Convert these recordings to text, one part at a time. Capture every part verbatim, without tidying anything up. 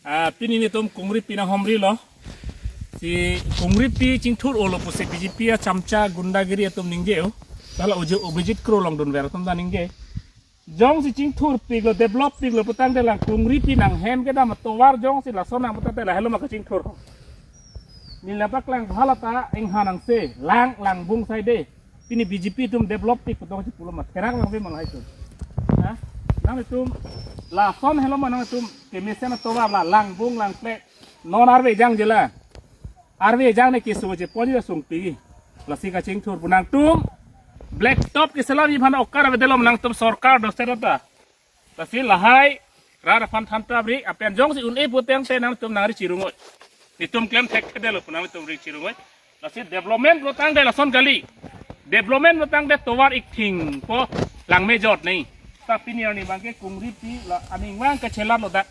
Ah, pini netum Kongripi nanghomrilo. Si Kongripi chingthur-olo pusi B J P achamcha gundagiri atum ningje-o. Tala uju Abhijit Kro along dunver atum ta ningje. Jongsi chingthurpiklo, developpiklo putangte lang Kongripi nanghem kedam atovar jongsi lason nang putangte lahelo ma kachingthur. Nila paklang bhala ta inghan angse, lang, langbung saide. Pini B J P atum developpik pu tong si pulo ma therak lang ve ma lahai atum. Ha? Nangtum lason helo ma nangtum kemesen atovar la langbung langplek. Non arve jang jela. Arve jang ne keso je poni la sungpi. Lasi kachingthur pu nangtum blacktop keselam iphan okar avedetlo ma nangtum sorkar do serta. Lasi lahai rat aphan thantap ri, apen jongsi un-e putangte nangtum nangri chirungoi. Netum klem thekthedetlo pu nangtum ri chirungoi. Lasi development putangte lason kali. Development putangte tovar ik thingpo langmejot nei. Ta pini arni abangke Kongripi la aning vang kachelarlo dak.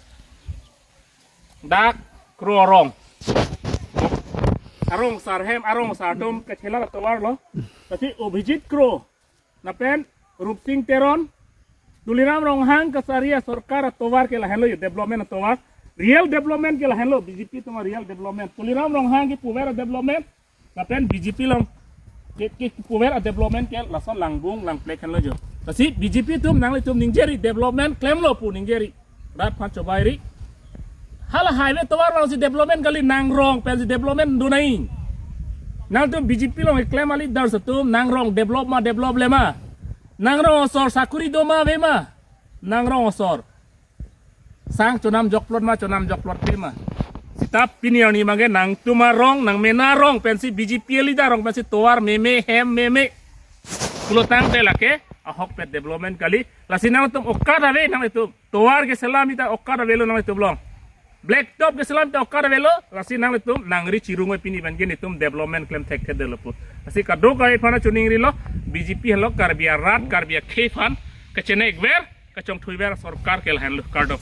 Dak Kro arong. Arong asar hem, arong asar atum kachelar atovarlo. Lasi Abhijit Kro lapen Rupsing Teron, Tuliram Ronghang kasari asorkar atovar ke lahenlo yo, development atovar. Real development ke lahenlo, B J P atum real development. Tuliram Ronghang kepuver development, lapen B J P along ke, kepuver development ke lason langbung langplek henlo jo. Lasi B J P atum nanglitum ningjeri development klemlo pu ningjeri. Rat aphan chobairi. Hala highway tovar along si development kali, nangrong pensi development do nai. Nangtum B J P along keklem a-leaders atum nangrong develop ma develop le ma. Nangrong asor sakuri do ma ave ma. Nangrong asor. Sang chonam jokplot ma, chonam jokplot pe ma. Seta pini arni abangke nangtum arong, nangmena arong pensi B J P a-leader arong pensi tovar meme hem meme. Pulo tangte lake ahokpet development kali. Lasi nangtum okar ave nangtum. Tovar keselam ita okar avelo nangtum along. Blacktop keselam ita okar avelo, lasi nangtum nangri chirungoi pini abangke netum development klem thekthedetlo pu. Lasi kadokave aphan choningrilo, B J P henlo Karbi arat, Karbi akhei aphan kachenekver, kachongthuiver sorkar ke lahenlo, kardom.